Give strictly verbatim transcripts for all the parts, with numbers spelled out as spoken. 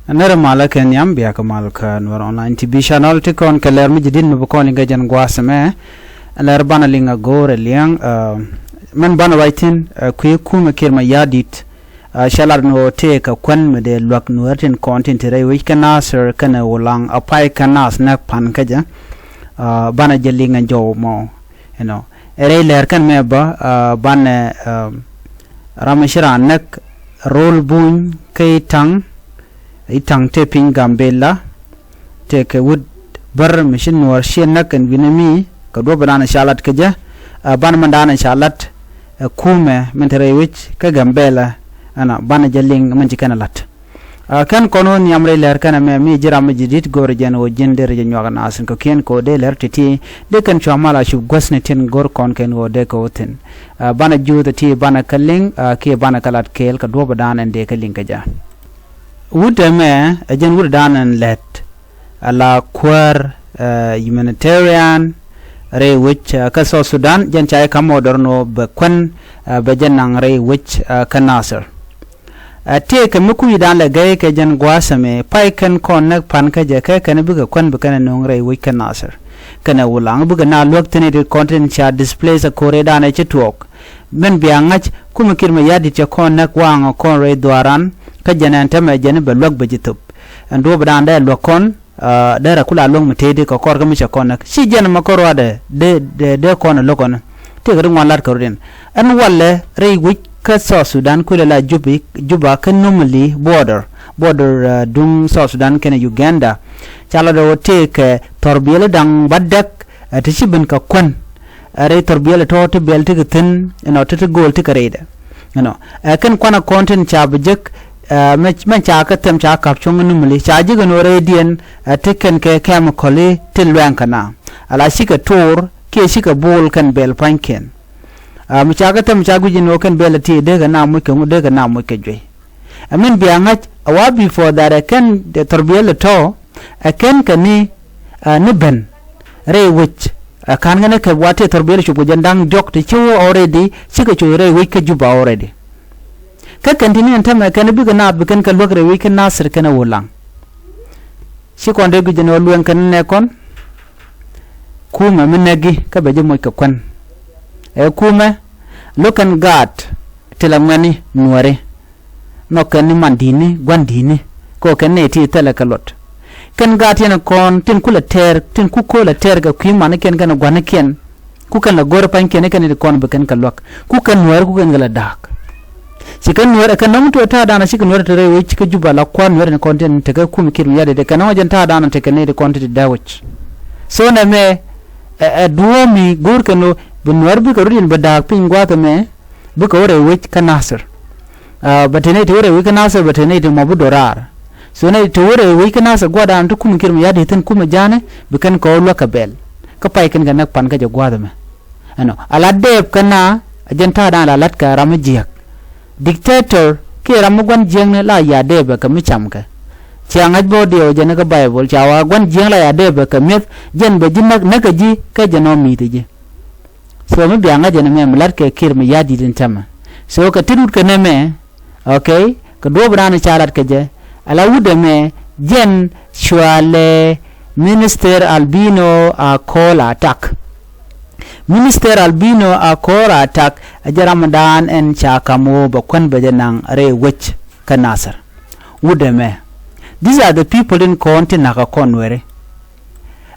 Nɛrɛ malä kɛ nhiam, bia kɛ mal kä Nuɛr Online T V channel. Ti kɔn kɛ lɛr mi jadid mi bi kɔn liŋ kɛ jɛn gua̱a̱th ɛmɛ. Lɛr banɛ liŋ a go̱o̱rɛ liɛŋ, ɛ, mɛn banɛ ruac thi̱n, ɛ, kui̱ kumɛ Kiir Mayardit, ɛ, cɛ lat ni ɣöö tëëkɛ kuän mi dee luäk Nuɛr tin kɔn tin te rɛy wec kä Nasir kɛnɛ Ulaŋ a pay kä naath näk pan kä jɛ. Ɛ, banɛ jɛ liŋ ɛ jɔw mɔ, you know. Ɛ rɛy lɛr kɛn mɛ bä, ɛ, banɛ, ɛ, ram mi ci raan näk Rol Buny kä Itaŋ, Itaŋ te piny Gambela, tëëkɛ wut bär mi ci Nuɔr ciɛ näk ɛn wi̱nɛ mi kɛ duɔ̱p ɛ da̱a̱n ca lat kä jɛ, ɛ, banɛ mɛn da̱a̱n ca lat, ɛ, kumɛ mɛn te rɛy wec kä Gambela, ɛnɔ banɛ jɛ liŋ mɛn ci kɛn ɛ lat. Ɛ, kɛn kɔn wä nhiam rɛy lɛr kɛn ɛmɛ mi ji̱ ram mi jadid go̱o̱rɛ jɛn ɣöö ji̱n derɛ jɛ nyuak ɛ naath in kɔ̱kiɛn kɛ ɣöö dee lɛr ti̱ti̱ dee kɛn cua mal a cup guäthni tin go̱r kɔn kɛn ɣöö dee kɛ wä thi̱n. Ɛ, banɛ juuth ɛ ti banɛ kä liŋ, ɛ, kiɛ banɛ kä lat kɛɛl kɛ duɔ̱p ɛ da̱a̱n ɛn dee kä liŋ kɛ jɛ. Wut ɛmɛ ɛ jɛn wut ɛ da̱a̱n ɛn lät ala kuäär, ɛ, humanitarian rɛy wec, ɛ, kä South Sudan, jɛn ca jɛ ka̱m order ni ɣöö bɛ kuän, ɛ, bɛ jɛ naŋ rɛy wec, ɛ, kä Nasir. Ɛ, tëëkɛ mi kui̱dan lɛ gɛy kɛ jɛn gua̱a̱th ɛmɛ, pay kɛn kɔn näk pan kä jɛ kɛ kɛn bikɛ kuän bi kɛn ɛ nööŋ rɛy wec kä Nasir kɛnɛ Ulaŋ, bikɛ na luäk thi̱n i̱ ti kɔn tin ca displace ɛ ko̱r i̱ da̱a̱n ɛ ci tuɔɔk. Mɛn bia ŋa̱c kumɛ Kiir Mayardit cɛ kɔn näk waaŋ ɛ kɔn rɛy dhuaaran, kä jɛn ɛn täämɛ jɛn bɛ luäk bɛ ji̱ thöp. Ɛn duɔ̱ɔ̱p ɛ da̱a̱n dee luäk kɔn, ɛ, derɛ kula luäŋ mi tëëdi kɛ kɔr kä mi cɛ kɔn näk. Ci jɛn ɛmɛ kɔr ruaadɛ dee, dee, dee kɔn ɛ lo̱k ɔnɛ. Tëëkɛ ti ŋuan lat kɛ rut in. Ɛn walɛ rɛy wec kä South Sudan kuilɛ la Jubi, Juba kä Numili border. Border, ɛ, duŋ South Sudan kɛnɛ Uganda. Ca lat ɛ ɣöö tëëkɛ thɔrbiɛli da̱ŋ bädäk, ɛ, ti ci ben kɛ kuän. Ɛ, rɛy thɔrbiɛli tɔ̱ ti biɛl ti kɛ thi̱n, you know, ti ti go̱o̱l ti kɛ rɛydɛ. You know, ɛ, kɛn kuanɛ kɔn tin ca bi jek, ɛ, mɛ, mɛ ca kɛ thɛm ca ka̱p cuɔ̱ŋ Numili. Ca jek ɛn ɣöö rɛydiɛn, ɛ, ti kɛn kɛ chemical i̱ tin luɛŋ kɛ na. Ala cikɛ to̱r, kiɛ cikɛ bol kɛn bɛl pua̱nykiɛn. Ɛ, mi ca kɛ thɛm ca guic ɛn ɣöö kɛn bɛl ɛ ti dee kɛ na moc kɛ ŋu, dee kɛ na moc kɛ juey. Ɛ min bia ŋa̱c, ɛ wa before that, ɛ kɛn thɔrbiɛli tɔ̱, ɛ kɛn kɛ ni, ɛ, ni ben rɛy wec. Ɛ ka̱n kɛn ɛ kɛ wa tëë thɔrbiɛli cop kɛ jɛn da̱ŋ diɔ̱k ti ci wä already, cikɛ coc rɛy wec kä Juba already. Kä kɛn ti ni ɛn täämɛ kɛn bikɛ naath bi kɛn kɛ luäk rɛy wec kä Nasir kɛnɛ Ulaŋ. Ci kɔn dee guic ɛn ɣöö luɛŋ kɛn nɛ kɔn. Kumɛ mi näki kä bɛ ji̱ moc kɛ kuän. Ɛ kumɛ, lo̱k kɛn gaat ti la ŋuɛ̈ni Nuääri. Nhɔk kɛn ni man di̱i̱ni, gua̱n di̱i̱ni. Kɛ ɣöö kɛn nɛy ti thilɛ kɛ luɔt. Kɛn gaat yɛn kɔn tin ku la tɛɛr, tin ku ko̱o̱l la tɛɛr kɛ kui̱ manikiɛn kɛnɛ gua̱nikiɛn. Ku kɛn la go̱r pa̱nykiɛn kɛn ti kɔn bi kɛn kɛ luäk. Ku kɛn Nuäär ku kɛn kɛ la da̱a̱k. Ci kɛn Nuäär, kɛn nɔm tuɔɔk ta̱a̱dan ci kɛn Nuäär te rɛy wec kä Juba la kua̱r Nuäär ni kɔn tin tekɛ kum Kiir Mayardit, kɛn nɔm jɛn ta̱a̱dan tekɛ nɛy ti kɔn ti ti dee wec. So nɛmɛ, ɛ, ɛ duɔ̱ɔ̱p mi go̱o̱r kɛn ɣöö bi Nuäär bikɛ rut in bi da̱a̱k piny gua̱a̱th ɛmɛ, bikɛ wä rɛy wec kä Nasir. Ɛ, bɛ te nɛy te wä rɛy wec kä Nasir, bɛ te nɛy te mɔ bi do̱raar. So nɛy te wä rɛy wec kä Nasir gua̱a̱thdan ti kum Kiir Mayardit thi̱n kumɛ ja̱a̱nɛ, bi kɛn kɛ wä luäk kɛ bɛl. Kä pay kɛn kɛ näk pan kä jɛ gua̱a̱th ɛmɛ. Ɛnɔ, a la deep kä na, a jɛn ta̱a̱dan la la̱t kɛ ram mi jiäk. Dictator, kiɛ ram mi gua̱n jiäkni la ya deep ɛ kɛ mi camkɛ. Cia ŋa̱c bä diɛw jɛn kä Baibol, ca wa gua̱n jiäk la ya deep ɛ kɛ mi̱eth, jɛn bɛ ji̱ näk, näk ɛ ji̱, kä jɛn ɔ mi̱i̱th ɛ ji̱. So mi bia ŋa̱c ɛn ɛmɛ mi la̱t kɛ Kiir Mayardit in täämɛ. So kɛ ti rut kɛ nɛmɛ, okay, kɛ duɔ̱ɔ̱p in raan ca lat kɛ jɛ. Ala wut ɛmɛ, jɛn cua lɛ Minister Albino Akol Atak. Minister Albino Akol Atak, ɛ jɛ ramdan ɛn ca ka̱m ɣöö bɛ kuän bɛ jɛ naŋ rɛy wec kä Nasir. Wut ɛmɛ. These are the people in kɔn ti na̱k ɛ kɔn Nuääri.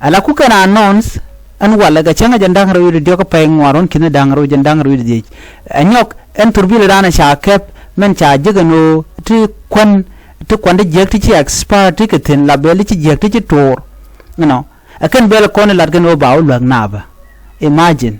Ala ku kɛn announce, ɛn walɛ kɛ cäŋ ɛ jɛn da̱ŋ rɛw wi̱cdɛ diɔ̱k kä pɛy ŋuan ruɔ̱n ki̱n da̱ŋ rɛw jɛn da̱ŋ rɛw wi̱cdɛ dhiec. Ɛ nyɔk, ɛn thurbil raan ca kɛp, mɛn ca jek ɛn ɣöö ti kuän, ti kuan ti jiäk ti ci expire ti kɛ thi̱n, la bɛl ti ci jiäk ti ci to̱o̱r. You know, ɛ kɛn bɛl kɔn lat kɛn ɣöö ba wä luäk naapä. Imagine.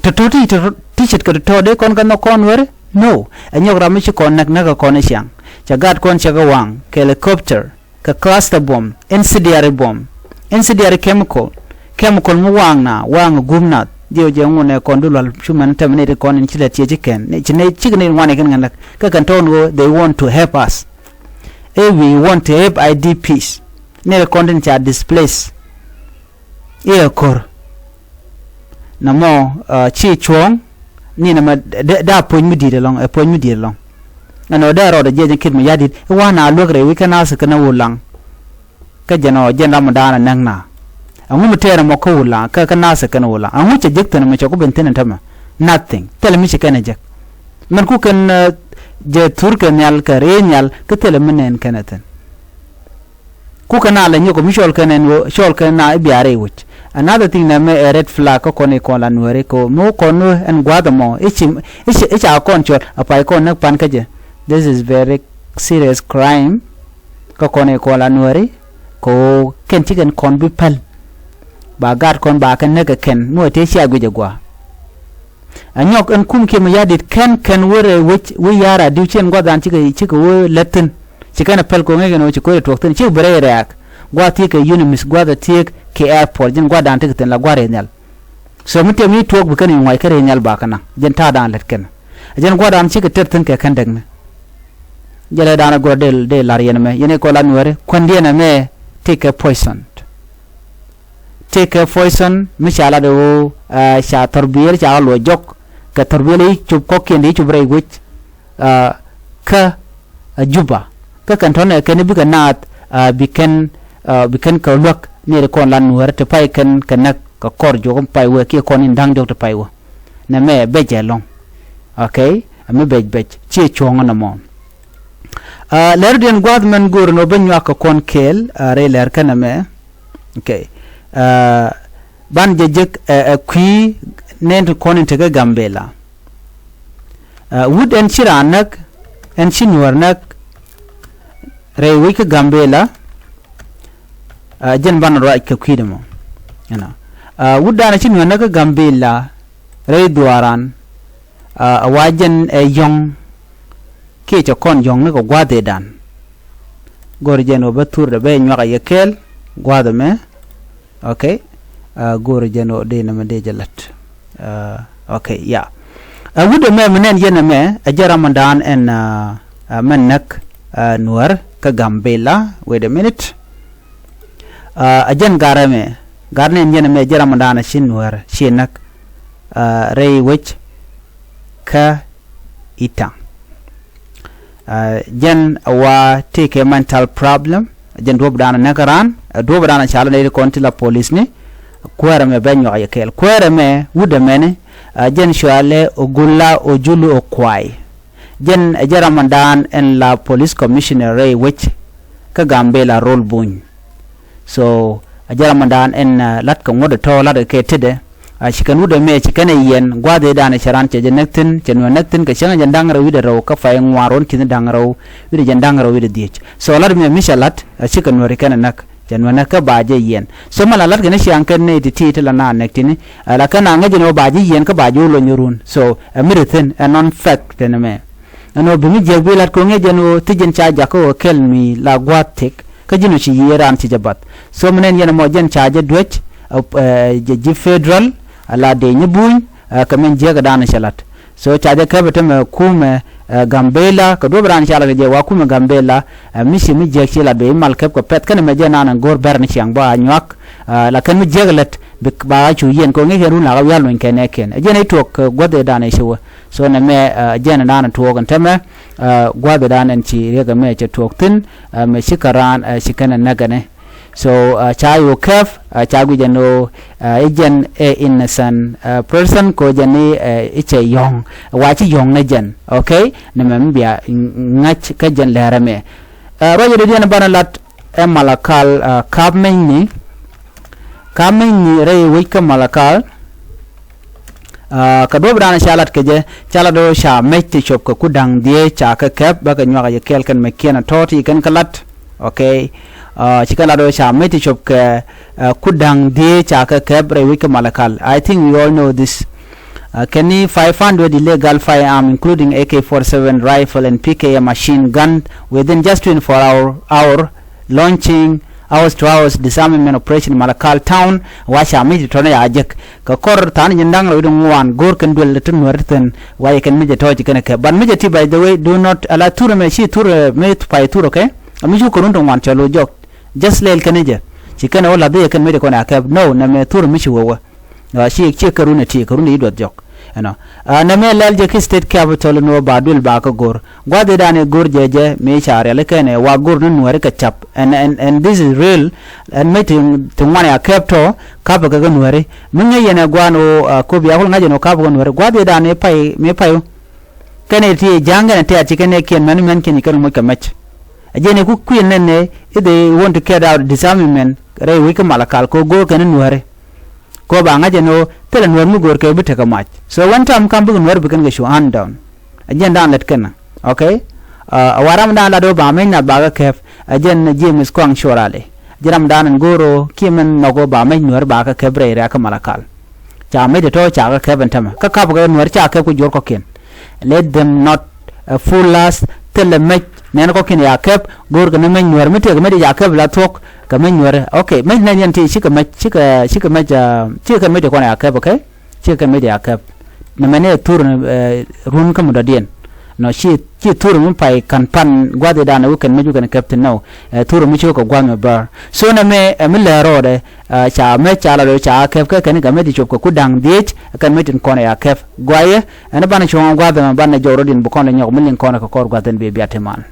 Tɔ̱tɔ̱ ti, tɔ̱tɔ̱ ti ce̱tkɛ tɔ̱tɔ̱ dee kɔn kɛ nhɔk kɔn Nuääri? No. Ɛ nyɔk ram mi ci kɔn näk, näk kɛ kɔn ɛ ciaŋ. Cɛ gaat kɔn cɛ kɛ waŋ kɛ helicopter, kɛ cluster bomb, incendiary bomb, incendiary chemical, chemical mi waŋ na, waŋ ɛ gup nath. Jiɛ jɛ ŋun ɛ kɔn du lual cu mɛn tɛm ni ti kɔn in ci lɛ tiɛ ci kɛn. Ni ci ni, ci ni ŋuan ikɛn ŋɛn lɛk. Kä kɛn tɔn ɣöö they want to help us. Ɛ we want to help I D Ps. Ni ti kɔn tin ca displace. I̱ ɛ ko̱r. Nɔmɔ, ɛ, ci cuɔ̱ɔ̱ŋ, ni nɔmɔ, dee, dee a puɔ̱ny mi di̱i̱t ɛlɔ̱ŋ, ɛ puɔ̱ny mi di̱i̱t ɛlɔ̱ŋ. Ɛn ɣöö dee rɔɔdɛ jiɛc in Kiir Mayardit i̱ wa̱a̱ na luäk rɛy wec kä Nasir kɛnɛ Ulaŋ. Kä jɛn ɔ jɛn ram dan ɛ näk na. Ɛŋu mi tɛɛr ɛmɔ kä Ulaŋ kä, kä Nasir kɛnɛ Ulaŋ? Ɛŋu cɛ jek thi̱n ɛmɔ cɛ ku ben thi̱n ɛn tämɛ? Nothing. Thilɛ mi ci kɛn ɛ jek. Mɛn ku kɛn, eh, jɛ thur kɛ nhial kɛ rɛy nhial kä thilɛ mi nɛn kɛn ɛ thi̱n. Ku kɛn a lɛ nyɔk mi cɔl kɛn ɛn ɣöö cɔl kɛn na i̱ bia rɛy wec. Another thing nɛmɛ ɛ red flag kä kɔn i̱ kɔn la Nuääri kɛ ɣöö mi wä kɔn wä ɛn gua̱a̱th ɛmɔ i̱ ci, i̱ ci, i̱ ca kɔn cɔl a pay kɔn näk pan kä jɛ. This is very serious crime. Kä kɔn i̱ kɔn la Nuääri kɛ ɣöö kɛn ci kɛn kɔn bi päl. Ba gaat kɔn ba kɛn näk kɛ kɛn mi wä tëë cia guic ɛ gua̱a̱. Ɛ nyɔk ɛn kum Kiir Mayardit kɛn kɛn wä rɛy wec wä ya̱r a diw ci ɛn gua̱a̱th dan cikɛ, cikɛ wä lät thi̱n. Ci kɛn ɛ päl ko̱ŋ i̱ kɛn wä ci ko̱r ɛ tuɔ̱k thi̱n ci bi rɛy rɛ̈ɛ̈k. Gua̱a̱th thiek kɛ UNMISS, gua̱a̱th ɛ thiek kɛ airport, jɛn gua̱a̱th dan tekɛ thi̱n la gua̱a̱r rɛy nhial. So mi tëë mi tuɔ̱k bi kɛn i̱ ŋuac kä rɛy nhial ba kɛ naŋ. Jɛn ta̱a̱ dan lät kɛn. Ɛ jɛn gua̱a̱r dan cikɛ tɛr thi̱n kɛ kɛn däkni. Jɛ lɛ dan ɛ gɔr dee, dee la̱r yɛn ɛmɛ. Yɛn i̱ kɔn la Nuääri kuändiɛn ɛmɛ tëë kɛ poison. Tëë kɛ poison mi ca lat ɣöö, eh, ca thɔrbiɛl ca luɔc jɔk kɛ thɔrbiɛl i̱ cop kɔ̱kiɛn i̱ cop rɛy wec, eh, kä, eh, Juba. Kä kɛn tɔ̱nɛ kɛn i̱ bikɛ naath, eh, bi kɛn, eh, bi kɛn kɛ luäk ni ri kɔn la Nuääri ti pay kɛn kɛ näk kɛ kɔr juɔk mi pay wee kiɛ kɔn in da̱ŋ diɔk ti pay wee. Nɛmɛ bec ɛlɔ̱ŋ. Okay? Ɛmɛ bec bec ciɛ cuɔ̱ŋ nɔmɔ. Ah, lɛr diɛn gua̱a̱th mɛn go̱o̱r nɔ ben nyuak kɛ kɔn kɛɛl, ah, rɛy lɛr kɛn ɛmɛ. Okay. Ah, ban jɛ jek, eh, eh, kui̱ nɛn ti kɔn in tekɛ Gambela. Ah, wut ɛn ci raan näk, ɛn ci Nuäär näk rɛy wec kä Gambela. Ah, jɛn ban ruac kɛ kui̱dɛ mɔ. Ɛnɔ. Ah, wut dan ci Nuäär näk kä Gambela rɛy dhuaaran. Ah, a wa jɛn ɛ yɔ̱ŋ kiɛ cɛ kɔn yɔ̱ŋ ni kɛ gua̱a̱th ëëdan. Go̱o̱r jɛn ɣöö bä thurdɛ bä nyuak a yɛ kɛɛl gua̱a̱th ɛmɛ. Okay. Ah, go̱o̱r jɛn ɣöö dee nɛmɛ dee jɛ la̱t. Ah, okay, yeah. Ah, wut ɛmɛ mi nɛn yɛn ɛmɛ ɛ jɛ ramɔdan ɛn, ah, ah, mɛn näk, ah, Nuäär kä Gambela. Wait a minute. Ah, ɛ jɛn gar ɛmɛ, gar nɛn yɛn ɛmɛ ɛ jɛ ramɔdan ɛ ci Nuäär ci näk, ah, rɛy wec kä Itaŋ. Ah, jɛn a wa tëëkɛ mental problem, jɛn duɔ̱ɔ̱pdan a näk raan, ah, duɔ̱ɔ̱pdan a cal nɛy ti kɔn ti la polisni. Kuäärɛ mɛ bɛ nyuak yɛ kɛɛl. Kuäärɛ mɛ wut ɛmɛni, ah, jɛn cualɛ Ogulla Ojulu Okuay. Jɛn ɛ jɛ ramɔdan ɛn la police commissioner rɛy wec kä Gambela rol Buny. So, a jɛ ramɔdan ɛn, ah, lat kɛ ŋuɔ̱t ɛ tɔ̱ lat kɛ tetdɛ. Ah, ci kɛn wut ɛmɛ ci kɛn ɛ yiɛn gua̱a̱th ëëdan cɛ ran cɛ jɛ näk thi̱n, cɛ Nuäär näk thi̱n kɛ cäŋ jɛn da̱ŋ rɛw wi̱cdɛ rɛw kä pay ŋuan ruɔ̱n ki̱n da̱ŋ rɛw wi̱cdɛ jɛn da̱ŋ rɛw wi̱cdɛ dhiec. So, lat ɛmɛ mi cɛ lat, ah, cikɛ Nuääri kɛn ɛ näk. Cɛ Nuäär näk kä ba jɛ yiɛn. So, mɛ la lat kɛn ciaŋ kɛn nɛy ti̱ti̱ ti la na näk ti̱ni. Ah, la kɛn a ŋäc ɛn ɣöö ba jɛ yiɛn kä ba jɛ wä lony run. So, ɛ mi ri thi̱n ɛ nɔn fact tɛn ɛmɛ. Ɛn ɣöö bi mi jiäk bi lat ko̱ŋ ɛ jɛn ɣöö thi jɛn ca jakä ɣöö kɛl mi la gua̱a̱th thiek. Kä ji̱n ɣöö ci yiëë raan ci jɛ bath. So mi nɛn yɛn ɛmɔ jɛn ca jɛ duäc, ɛ, ɛ, jɛ ji̱ federal, ɛ, la dee nyi Buny, ɛ, kɛ min jiäkädan cɛ lat. So ca jɛ käp ɛ tämɛ kumɛ, ɛ, Gambela, kɛ duɔ̱p raan ca lat kɛ jɛ wa kumɛ Gambela, ɛ, mi ci mi jiäk ci lat bɛ i̱ mal käp kɛ pɛth kɛn ɛmɛ jɛ naan ɛn go̱o̱r bɛr ni ciaŋ bä a nyuak, ɛ, la kɛn mi jiäk lät, bi, ba a cu yiɛn kɛ ɣöö ŋi̱i̱c kɛn run la ɣä wial luny kɛn ɛ kɛn. Ɛ jɛn ɛ tuɔɔk, ɛ, guäth ëëdan ɛ ci wä. So nɛmɛ, ɛ, jɛn ëëdan ɛ tuɔɔk ɛn tämɛ, ɛ, gua̱a̱th ëëdan ɛn ci riɛk ɛmɛ cɛ tuɔɔk thi̱n, ɛ, mɛ ci kɛ raan, ɛ, ci kɛn ɛ näk ɛnɛ. So, ɛ, ca yɛ wä käp, ɛ, ca guic ɛn ɣöö, ɛ, i̱ jɛn ɛ innocent, ɛ, person kɛ ɣöö jɛn i̱, ɛ, i̱ cɛ yɔ̱ŋ. Wa ci yɔ̱ŋ ni jɛn. Okay? Nɛmɛ mi bia ŋa̱c kä jɛn lɛr ɛmɛ. Ɛ, ruacɛ dee diɛn banɛ lat ɛ Malakal, ɛ, ka̱p mɛnyni. Ka̱p mɛnyni rɛy wec kä Malakal. Ah, kɛ duɔ̱ɔ̱p dan ca lat kɛ jɛ, ca lat ɣöö ca mec ti cop kɛ ku da̱ŋ dhieec ca kɛ kɛp, bä kɛ nyuak a yɛ kɛɛl kɛn mɛ kiɛn a tɔ̱ ti kɛn kä lat. Okay. Ah, ci kɛn lat ɣöö ca mec ti cop kɛ, ah, ku da̱ŋ dhieec ca kɛ kɛp rɛy wec kä Malakal. I think we all know this. Ah, kɛn ni five hundred illegal firearm, including A K forty-seven rifle and P K M machine gun within just twenty-four hour, hour, launching house to house disarmament operation Malakal town, wa ca mec ti tɔ̱nɛ ya jek. Kɛ kɔr tha̱a̱n ji̱n da̱ŋ rɛw di ŋuan go̱o̱r kɛn duel ti Nuäär ti thi̱n, wa yɛ kɛn mec ɛ tɔ̱ ci kɛn ɛ kɛ. But mec ɛ ti, by the way, do not ala thurɛ mɛ ci thurɛ mɛ pay thurɛ, okay? Ami cu kɛ run ti ŋuan cɛ lo jɔk. Just lɛl kɛn jɛ. Ci kɛn ɛ wä lath yɛ kɛn mec ɛ kɔn a kɛp. No, nɛ mɛ thurɛ mi ci wä wä. Ci, ci kɛ run ɛ ti, kɛ run ɛ yi duɔth jɔk. Ɛnɔ, nɛ mɛ lɛl jɛ ki state capital ni wä ba duël ba kä go̱r gua̱dhidan i̱ go̱r jɛ jɛ mi ca riɛl ikɛn ɛ wa go̱r ni nuɛri kɛ cap. And, and, and this is real. Ɛn mec ti ŋuan ya kɛp tɔ kapɛ kɛ kɛ nuɛri mi ŋäc yɛn ɛ guan ɣöö kop ya kul ŋa̱c yɛn ɣöö kapɛ kɛ nuɛri gua̱dhidan i̱ pay mi pay. Kɛn ɛ ti ja̱ŋ kɛn ɛ tɛ̈t ci kɛn ɛ kiɛn mɛn mɛn kiɛn ci kɛn moc kɛ mɛc. Ɛ jɛn ɛ ku kui̱n nɛn ɛ i̱ they want to get out disarmament rɛy wec kä Malakal kɛ ɣöö go̱r kɛn i̱ nuɛri. Kop a ŋa̱c ɛn ɣöö thilɛ nuäär mi go̱o̱r kɛ bi tekɛ mac. So when time come bikɛ nuäär bi kɛn kɛ cu hand down. Ɛ jɛn dan lät kɛn. Okay. A wa ram dan lat ɣöö ba mec nath ba kɛ kɛp. Ɛ jɛn James Kuaŋ Cuɔl Ali. Jɛ ram dan ɛn go̱o̱r ɣöö kiɛ mɛn nhɔk ɣöö ba mec nuäär ba kɛ kɛp rɛy rɛ̈k kä Malakal. Ca mec tɔ̱ ca kɛ kɛp ɛn tämɛ kä kap kɛ nuäär ca kɛp kɛ juɔ̱r kɔ̱kiɛn. Let them not fool us. Thilɛ mec nɛn kɔ̱kiɛn ya kɛp go̱o̱r kɛ ni mec nuäär mi tëëk mec ya kɛp la thuɔ̱k. Kɛ mec nuäärä. Okay, mec nɛn yɛn ti cikɛ mec cikɛ cikɛ mec cikɛ kɛn mec ti kɔn ya kɛp. Okay, cikɛ kɛn mec ti ya kɛp. Nɛ mɛn ɛ thur ni run kä mi dɔ̱diɛn. Nɔ ci ci thur mi pay ka̱n pan gua̱dhidan ɛ wikɛn mec wikɛn kɛp thin nɔ. Ɛ thur mi ci wä kɛ gua̱th mi bär so nɛ mɛ ɛ mi lɛɛr rɔɔdɛ. Ca mec ca la do̱ ca kɛp kɛ kɛn kɛ mec ti cop kɛ ku da̱ŋ dhiec kɛn mec tin kɔn ya kɛp guayɛ. Ɛn banɛ cuɔ̱ŋ gua̱th ɛmɛ banɛ jɔw rɔ̱diɛn bi kɔn lɛ nyɔk mi liŋ kɔn kɛ kɔr gua̱th ɛn bi biat ti man.